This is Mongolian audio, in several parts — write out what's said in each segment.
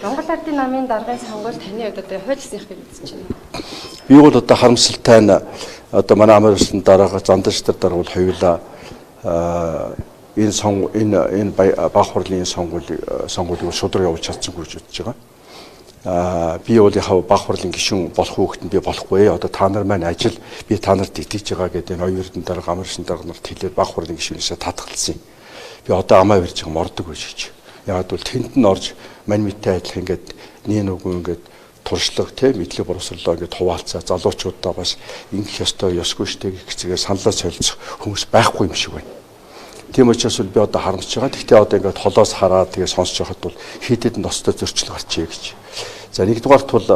Монгол Ардын намын даргын сонгуул таны хувьд одоо хуульчсных гэж үзэж байна. Би бол одоо харамсалтай нь одоо манай амар өсөн дараага зандаж нар дарга бол хоёулаа энэ сон энэ энэ баг хурлын сонгуулийг шудраг явуулж чадсангүй гэж үзэж байгаа. Би бол яг баг хурлын гишүүн болох хүүхэд нь би болохгүй. Одоо та нар маань ажил, би та нарт итгэж байгаа гэдэг энэ оюун эрдэнэ дарга, амар өсөн дарга нарт хэлээд баг хурлын гишүүнээсээ татгалсан юм. Би одоо амаа барьж байгаа мордог байж гэж. Яг бол тэнд нь орж мань мэдтэй адилхан ингээд нэг нүгүү ингээд туршлага те мэдлэг боловсрлоо ингээд хуваалцаа залуучуудаа бас ингэх ёстой ёсгүй штэ гэх зэрэг саналаа солилцох хүмүүс байхгүй юм шиг байна. Тийм учраас би одоо харамсаж байгаа. Гэхдээ одоо ингээд холоос хараад тэгээ сонсож байхад бол хэд хэдэн ёстой зөрчил гарчээ гэж. За, нэгдүгээрт бол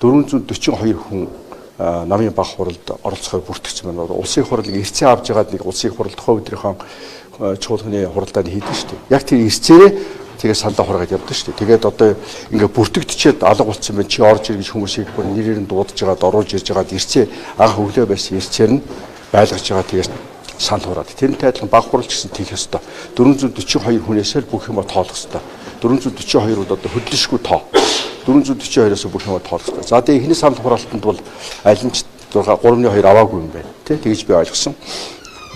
442 хүн намын баг хуралд оролцохоор бүртгэгдсэн байна. Улсын хурлыг эрсээ авч байгаад нэг улсын хурал тухайн өдрийнхөө чуулганы хуралдаанд хийдэж шүү дээ. Яг тэр эрсээрээ тэгээ саналаа хургаад явдаг шүү дээ. Тэгээд одоо ингээ бүртгэгдчихэд алга болсон байна. Чи орж ир гэж хүмүүсийг бүр нэрээр нь дуудаж байгаад оруулж ирж байгаад эрсээ анх өглөө байсан эрсээр нь байлгаж байгаа, тэгээд санал хураад. Тэрнтэй адилхан баг хурал ч гэсэн тийх ёстой. 442 хүнээсээ л бүх юма тоолох ёстой. 442 бол одоо хөдлөшгүй тоо. 442-оос бүх юма тоолох ёстой. За, тэгээ эхний санал хураалтанд бол аль нь ч 6 3-2 аваагүй юм байна. Тэ, тэгэж би ойлгосон.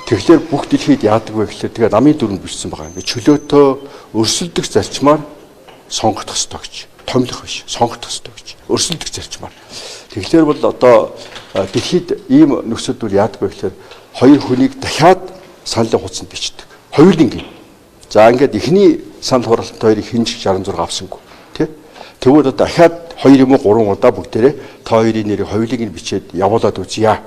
Тэгэхээр бүх дэлхийд яадаг вэ гэхлээр тэгээ намын дүрмэнд бичсэн байгаа. Ингээ чөлөөтөө өрсөлдөх зарчмаар сонгогдох ёстой гэж. Томилох биш, сонгогдох ёстой гэж. Өрсөлдөх зарчмаар. Тэгэхээр бол одоо дэлхийд ийм нөхцөлд бол яадаг вэ гэхлээр хоёр хүнийг дахиад саналын хуудсанд бичдэг. Хоёуланг. За, ингээд эхний санал хураалтанд хоёрыг хинж 66 авсангүй. Тэ? Тэгвэл одоо дахиад 2 юм уу 3 удаа бүгдээрээ та хоёрын нэрийг хоёулыг нь бичээд явуулаад үзье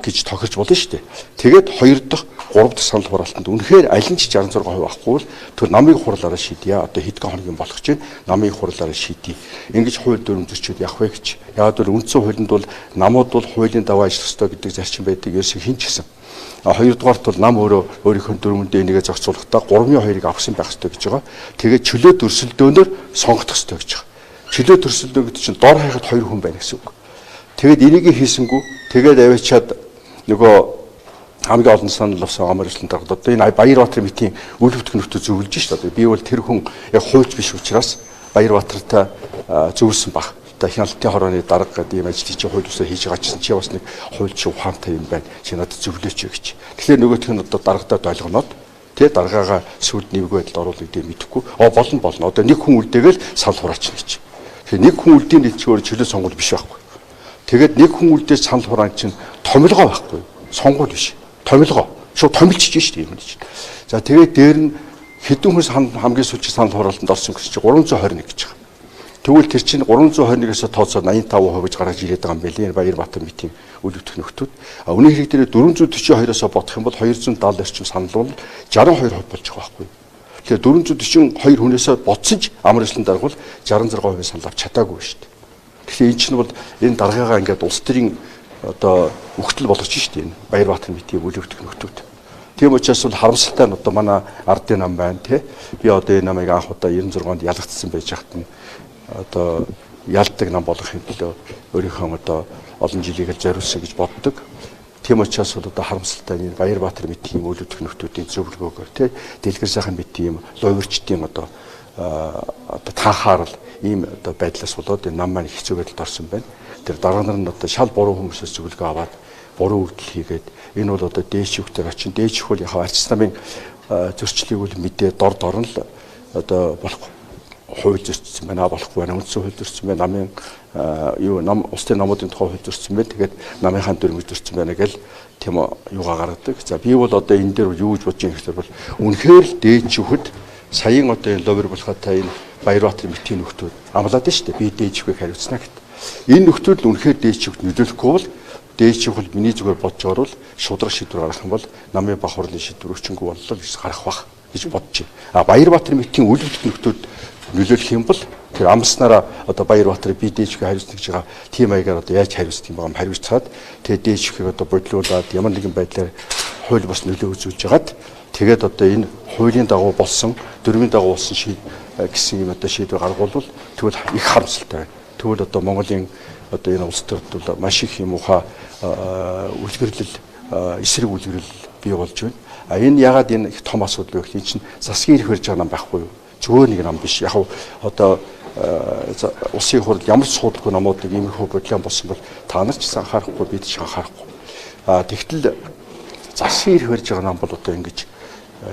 гэж тохирч болно шүү дээ. Тэгээд хоёр дахь, гурав дахь санал хураалтанд үнэхээр аль нь ч 66% авахгүй бол тэр намын хурлаараа шийдье. Одоо хэдхэн хоногийн болох чинь намын хурлаараа шийдье. Ингэж хууль дүрм зөрчөөд явах вэ гэж. Яг бол үндсэн хуулинд бол намууд бол хуулийн дагуу ажиллах ёстой гэдэг зарчим байдаг. Ерөөсөө хэн ч гэсэн. Хоёрдугаарт бол нам өөрөө өөрийнхөө дүрмөндөө энийгээ зохицуулахдаа 3-2-ыг авсан байх ёстой гэж байгаа. Тэгээд чөлөө өрсөлдөөнөөр сонгогдох ёстой гэж байгаа. Чөлөө өрсөлдөөн гэдэг чинь дор хаяхад 2 хүн байна гэсэн үг. Тэгээд энийг хийсэнгүү. Тэгээд аваачаад нөгөө хамгийн олон санал авсан амар ажлын дарга одоо энэ Баярбаатар мэтийн үйл бүтгэн нөтөө зөвлөж шít. Одоо би бол тэр хүн яг хуульч биш учраас Баярбаатартай зөвлөсөн баг. Одоо хяналтын хорооны дарга гэдэг ийм ажлыг чи хууль бусаар хийж байгаа чинь чи бас нэг хуульч ухаантай юм байна. Чи надад зөвлөөч гэж. Тэгэхээр нөгөөх нь одоо даргадад ойлгоноод тэ даргаагаа сүлд нэвгүй байдалд оруулах гэдэг мэдэхгүй. Оо, болно болно. Одоо нэг хүн үлдээгээл санал хураачна гэж. Тэгэхээр нэг хүн үлдээний дэлчгээр чөлөө сонгуул биш байхгүй. Тэгээд нэг хүн үлдээж санал хураан чинь томилгоо байхгүй. Сонгуул биш. Томилгоо. Шууд томилчиж шүү дээ юм чинь. За, тэгээд дээр нь хэдэн хүн хамгийн сүүлийн санал хураалтанд орсон гэсэн чинь 321 гэж байгаа. Тэгвэл тэр чинь 321-ээс тооцоод 85% гэж гаргаж ирээд байгаа юм билээ. Баярбаатар мэтийн үйл өгөх нөхдүүд. А үнийн хэрэг дээр 442-оос бодох юм бол 270 орчим санал бол 62% болж байгаа байхгүй. Тэгэхээр 442 хүнээсээ бодсон ч амар ажлын дарга бол 66% санал авч чадаагүй шүү дээ. Тэгэхээр энэ чинь бол энэ даргаагаа ингээд улс төрийн одоо өгтөл болгож шүү дээ энэ Баярбаатар мэтийн үйл өгөх нөхдүүд. Тийм учраас бол харамсалтай нь одоо манай ардын нам байна тий. Би одоо энэ намыг анх удаа 96 онд ялгагдсан байж хат нь одоо ялдаг нам болгохын төлөө өөрийнхөө одоо олон жилийг л зориулсан гэж боддог. Тийм учраас бол одоо харамсалтай энэ Баярбаатар мэтийн үйл өгөх нөхдүүдийн зөвлөгөөгөөр тий Дэлгэр сайхан мэтийн юм луйварчдын одоо одоо таахаар л ийм одоо байдлаас болоод энэ нам маань их хэцүү байдалд орсон байна. Тэр дарга нар нь одоо шал буруу хүмүүсээс зөвлөгөө аваад буруу үйлдэл хийгээд энэ бол одоо дээш хөвтөр очин дээш хөл яг арчс намын зөрчлийг үл мэдээ дор дор нь л одоо болохгүй хууль зөрчсөн байна, болохгүй байна, үндсэн хууль зөрчсөн байна, намын юу нам улсын намуудын тухай хууль зөрчсөн байна. Тэгээд намынхаа дүрмийг зөрчсөн байна гэл тийм юугаа гаргадаг. За, би бол одоо энэ дээр юу гэж бодож байгаа гэхээр бол үнэхээр л дээд шүхэд саяын одоо энэ ловер болохоо энэ Баярбаатар мэтийн нөхдүүд амлаад нь шүү дээ. Би дээд шүхийг хариуцна гэт. Энэ нөхдүүд л үнэхээр дээд шүхт нөлөөлөхгүй бол дээд шүхэл миний зүгээр бодож байгаа бол шудраг шийдвэр гаргах юм бол намын баг хурлын шийдвэр өчнгөө боллоо гэж гарах бах гэж бодож байна. А Баярбаатар мэтийн үйл бүтгэн нөхдүүд нөлөөлөх юм бол тэр амласнараа одоо Баярбаатар би дээжхийг хариуцна гэж байгаа тийм маягаар одоо яаж хариуцдаг юм байгаа хариуцаад тэгээд дээжхийг одоо бодлуулад ямар нэгэн байдлаар хууль бус нөлөө үзүүлж хагаад тэгээд одоо энэ хуулийн дагуу болсон, дүрмийн дагуу болсон шийд гэсэн юм одоо шийдвэр гаргуул тэгвэл их харамсалтай байна. Тэгвэл одоо Монголын одоо энэ улс төрд бол маш их юм ухаа үлгэрлэл, эсрэг үлгэрэл бий болж байна. А энэ ягаад энэ их том асуудал вэ гэхээр энэ чинь засгийн эрх барьж байгаа нам байхгүй юу? Зүгээр нэг нам биш. Яг одоо улсын их хурл ямар ч суудлгүй намуудыг иймэрхүү бодлон болсон бол та нар ч гэсэн анхаарахгүй, бид ч анхаарахгүй. Тэгтэл засгийн эрх барьж байгаа нам бол одоо ингэж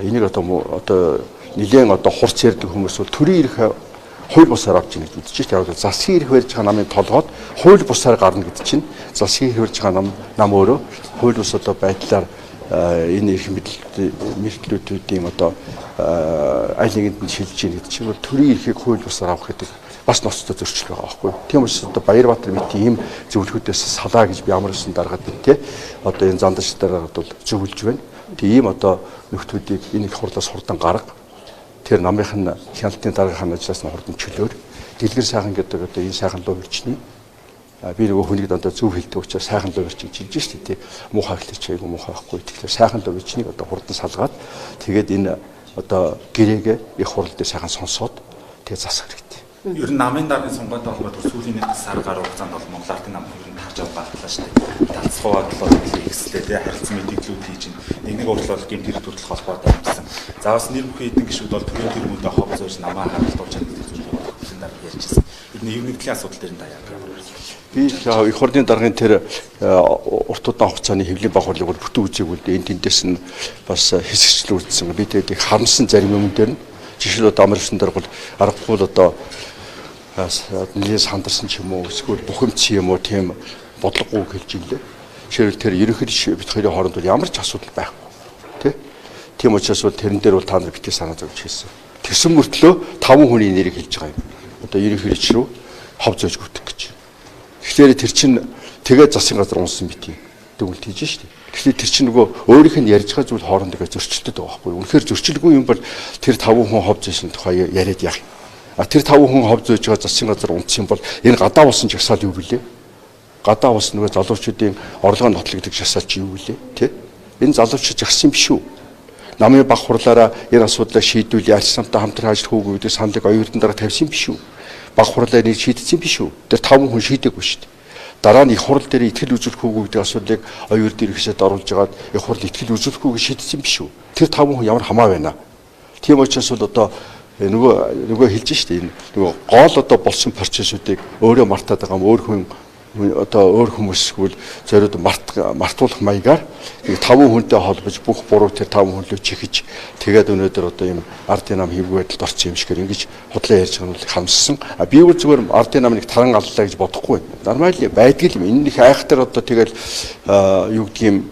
энийг одоо нэлээд одоо хурц ярьдаг хүмүүс бол төрийн эрх хууль бусаар авч ийн гэж үзэж шээ. Яг бол засгийн эрх барьж байгаа намын толгойд хууль бусаар гарна гэдэг чинь засгийн эрх барьж байгаа нам өөрөө хууль бус одоо байдлаар энэ эрх мэдлүүдийн одоо аль нэгэнд нь шилжиж ийн гэдэг чинь бол төрийн эрхийг хууль бусаар авах гэдэг бас ноцтой зөрчил байгаа байхгүй. Тийм учраас одоо Баярбаатар мэт ийм зөвлөхүүдээс салаа гэж би амар өсөн даргаад тий. Одоо энэ зандаш дараад бол зөвлөж байна. Тийм одоо нөхдүүдийг энэ их хурлаас хурдан гарга. Тэр намынх нь хяналтын даргын ажлаас нь хурдан чөлөөр. Дэлгэр сайхан гэдэг одоо энэ сайхан луу ирчний. Би нөгөө хүнийг дандаа зөв хэлдэг учраас сайхан луу ирч гэж хэлж шүү дээ тий. Муухай хэлж айгу муухай байхгүй. Тэгэхээр сайхан луу ирчнийг одоо хурдан салгаад тэгээд энэ одоо гэрээгээ их хурал дээр сайхан сонсоод тэгээд засах хэрэгтэй. Ер нь намын даргын сонгуультай холбоотой сүүлийн нэг сар гаруй хугацаанд бол Монгол Ардын нам ер нь тарж аваад баллаа шүү дээ. Талцхуу бодлоо ихслээ тий, харилцан мэдээллүүд хийж нэг өөрчлөл бол гэмт хэрэг төрөл холбоотой юмсан. За бас нэр бүхий эдэн гишүүд бол төрийн тэргүүндээ хов зөөж намаа харалтуулж чаддаг зүйл хөтлийн дарга ярьжсэн. Ер нь нэгдлийн асуудал дээр нь та яг. Би их хурлын даргын тэр урт удаан хугацааны хэвлийн баг хурлыг бол бүтэн үзээгүй л дээ. Энэ тэндээс нь бас хэсэгчлэн үзсэн. Би тэгээд их харамсан зарим юм дээр нь жишээл одоо амар өсөн дарга бол аргагүй л одоо нэлээд сандарсан ч юм уу эсвэл бухимдсан юм уу тийм бодлогогүй хэлж ийлээ. Жишээлбэл тэр ерөнхийдөө бит хоёрын хооронд бол ямар ч асуудал байхгүй тий. Тийм учраас бол тэрэн дээр бол та нар битгий санаа зовж хийсэн. Тэгсэн мөртлөө 5 хүний нэрийг хэлж байгаа юм. Одоо ерөнхийлөгч рүү хов зөөж гүтэх гэж. Тэгэхээр тэр чинь тэгээд засгийн газар унсан бит юм. Дүгнэлт хийж штэ. Тэгэхээр тэр чинь нөгөө өөрийнх нь ярьж байгаа зүйл хоорондоо зөрчилдөд байгаа байхгүй юу? Үнэхээр зөрчилгүй юм бол тэр 5 хүн хов зөөсөн тухай яриад яах юм? А тэр 5 хүн хов зөөж байгаа засгийн газар унтсан бол энэ гадаа болсон жагсаал юу билээ? Гадаа болсон нөгөө залуучуудын орлогоо нотлогдох жагсаал чи юу билээ? Тэ? Энэ залуучууд жагсан юм биш үү? Намын баг хурлаараа энэ асуудлаа шийдвэл ялч намтай хамтран ажиллах үгүй гэдэг саналыг оюутан дараа тавьсан юм биш үү? Баг хурлаар нэг шийдсэн биш үү? Тэр 5 хүн шийдээгүй шүү дээ. Дараа нь их хурл дээр итгэл үзүүлэх үгүй гэдэг асуудлыг оюут дээрхсэд оруулж агаад их хурл итгэл үзүүлэх үгүй шийдсэн биш үү? Тэр 5 хүн ямар хамаа байна? Тийм учраас бол одоо нөгөө хэлж штэ энэ нөгөө гол одоо болсон процессуудыг өөрөө мартаад байгаа юм өөр хүн одоо өөр хүмүүсгүй зориуд мартуулах маягаар нэг 5 хүнтэй холбож бүх буруу тэр 5 хүн лөө чихэж тэгээд өнөөдөр одоо ийм ардын нам хэвгүй байдалд орсон юм шигээр ингэж худлаа ярьж байгаа нь бол хамссан. А би бол зүгээр ардын нам нэг таран аллаа гэж бодохгүй. Нормал байдаг юм. Энэ их айхтар одоо тэгэл юу гэдгийг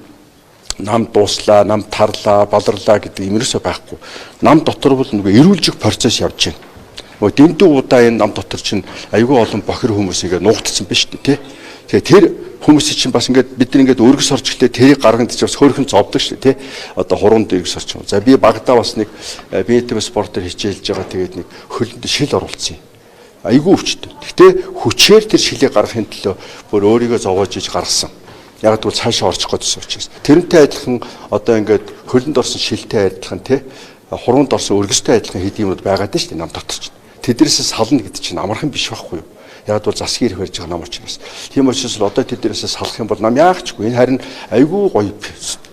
нам дууслаа, нам тарлаа, баларлаа гэдэг юм ерөөсөө байхгүй. Нам дотор бол нөгөө эрүүлжих процесс явж байна. Нөгөө дэндүү удаа энэ нам дотор чинь айгүй олон бохир хүмүүс ингээ нуугдсан байна шүү дээ, тий. Тэгээ тэр хүмүүсийн чинь бас ингээд бид нар ингээд өргөс орж ирлээ тэрийг гарганд чинь бас хөөрхөн зовдөг шүү дээ, тий. Одоо хуруунд өргөс орч юм. За би багадаа бас нэг биетем спортоор хичээлж байгаа тэгээд нэг хөлөнд шил оруулсан юм. Айгүй өвчтөй. Гэхдээ хүчээр тэр шилийг гаргахын төлөө бүр өөрийгөө зовоож иж гаргасан. Яг тэгвэл цаашаа орчих гээд учраас. Тэрнтэй адилхан одоо ингээд хөлөнд орсон шилтэй адилхан тий хуруунд орсон өргөстэй адилхан хэд юмуд байгаад нь шүү дээ нам дотор чинь. Тэднээс сална гэдэг чинь амархан биш байхгүй юу? Яг бол засгийн эрх барьж байгаа нам учраас. Тийм учраас л одоо тэднээс салах юм бол нам яах чгүй. Энэ харин айгүй гоё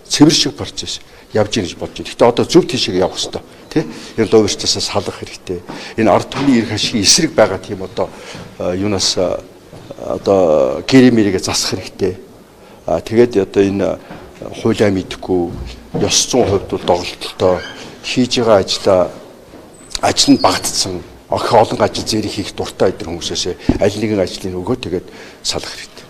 цэвэр шиг процесс явж ийн гэж бодож байна. Гэхдээ одоо зөв тийшээ явах хэрэгтэй. Тэ? Энэ луувэрчээс салах хэрэгтэй. Энэ ард түмний эрх ашигын эсрэг байгаа тийм одоо юунаас одоо гэрээ мэрийгээ засах хэрэгтэй. Тэгээд одоо энэ хуулиа мэдэхгүй ёс зүйн хувьд бол доголдолтой хийж байгаа ажлаа ажил нь багтцсан охин олон ажил зэрэг хийх дуртай эдгээр хүмүүсээс аль нэгэн ажлыг өгөө тэгээд салах хэрэгтэй.